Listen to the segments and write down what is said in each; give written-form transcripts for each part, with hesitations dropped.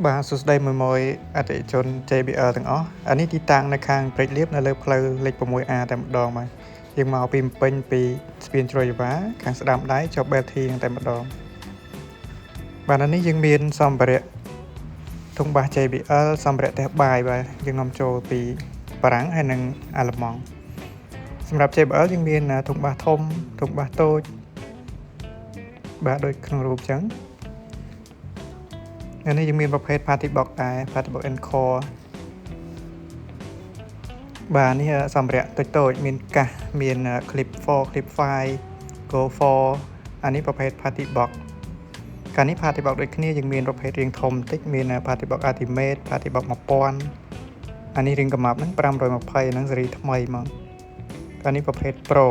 បាទសួស្តីមួយមួយអតិថិជន JBL ទាំងអស់អានេះទីតាំងនៅខាងព្រែកលៀបនៅលើផ្លូវលេខ 6A តែម្ដងបាទយើងមកពីភ្នំពេញពីស្ពានជ្រោយចង្វាខាងស្ដាំដៃជាប់ BLT ហ្នឹងតែម្ដងបាទអានេះយើងមានសម្ភារៈធុងបាស JBL សម្ភារៈផ្ទះបាយបាទយើងនាំចូលពីបារាំងហើយនិងអាល្លឺម៉ង់សម្រាប់ JBL យើងមានធុងបាសធំធុងបាសតូចបាទដូចក្នុងរូបចឹងអានេះយើងមានប្រភេទ Party Box ដែរ Party Box Encore បាទនេះសម្ភារៈតូចតូចមានកាសមាន Clip 4 Clip 5 Go 4អានេះប្រភេទ Party Box កាលនេះ Party Box ដូចគ្នាយើងមានប្រភេទរាងធំបន្តិចមាន Party Box Ultimate Party Box 1000អានេះរាងកំាប់ហ្នឹង520ហ្នឹងស៊េរីថ្មីមកកាលនេះប្រភេទ Pro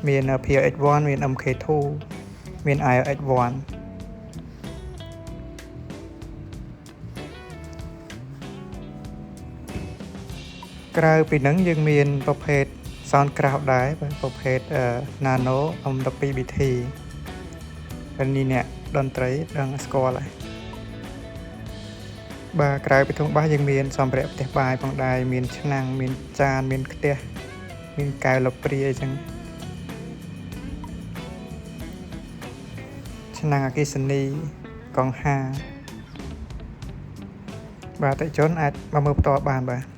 មាន PRX1 មាន MK2 មាន IRX1 ក្រៅពីហ្នឹងយើងមានប្រភេទ Soundcraft ដែរបាទប្រភេទ Nano M12BT នេះអ្នកតន្ត្រីដឹងស្គាល់ហើយបាទក្រៅពីធុងបាសយើងមានសម្ភារៈផ្ទះបាយផងដែរមានឆ្នាំងមានចានមានខ្ទះមានកែវលព្រាអីចឹងឆ្នាំងអគ្គិសនីកង្ហាបាទអតិថិជនអាចមកមើលផ្ទាល់បានបាទ។